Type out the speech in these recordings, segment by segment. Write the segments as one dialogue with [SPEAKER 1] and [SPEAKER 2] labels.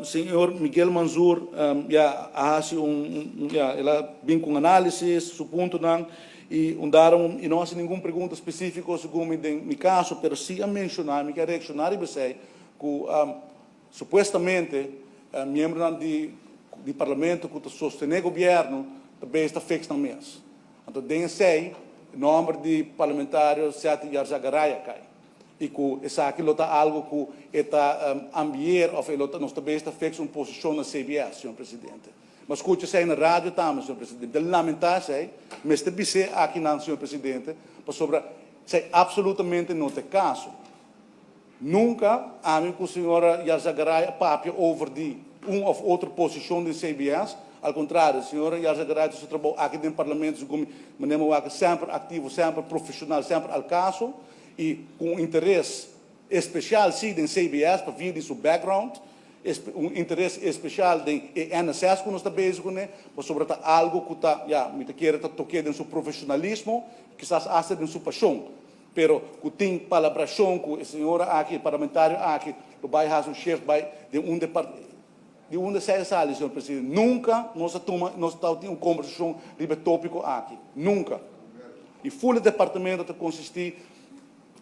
[SPEAKER 1] Señor Miguel Mansur, ya, a hasi un, ya, el a bin ku análisis, su puntonan, i un daarom, i no hasi ningun pregunta spesífiko segun mi den mi kaso, pero sí a menshoná, mi ke reakshoná riba esei, ku supuestamente miembronan di parlamento ku ta sostené gobièrnu ta bezig ta fix nan mes. Anto den esei, nòmber di parlamentario Seth Yarzagaray a kai. I ku esaki lo ta algu ku e ta ambier òf e lo ta nos ta bezig ta fix un posishon na CBS, señor presidente. Mi a skucha esei na radio tambe, señor presidente. Mi ta lamentá esei. Mester bis'é akinan, señor presidente, pasobra esei absolutamente no ta e kaso. Nunka ami ku señora Yarzagaray a papia over di un òf otro posishon den CBS. Al kontrario, señora Yarzagaray ta su trabou aki den parlamento segun mi manera mi a wak semper aktivo, semper profeshonal, semper al kaso i ku un interes espesial sí den CBS pa via di su background, un interes espesial den e NSS ku nos ta bezig kuné, pasobra ta algu ku ta, ya, mi ta kere ta tok'é den su profeshonalismo, kisas asta den su pashon. Pero ku tin palabrashon ku e señora aki, e parlamentario aki, lo bai hasi un shift bai den un depart di unda esei a sali, señor presidente. Nunka nos a tuma, nos tabatin un kombersashon riba e topiko aki. Nunka. I ful e departamento ta konsistí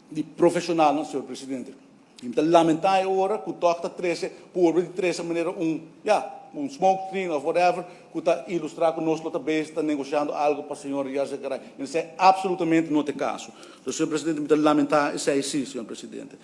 [SPEAKER 1] di profeshonalnan, señor presidente. Mi ta lamentá e ora ku tòg ta trese, purba di trese manera un, ya, un smoke screen of whatever, ku ta ilustrá ku nos lo ta bezig ta negosiando algu pa señor Yarzagaray. Esei absolutamente no ta e kaso. So, señor presidente, mi ta lamentá esei sí, señor presidente.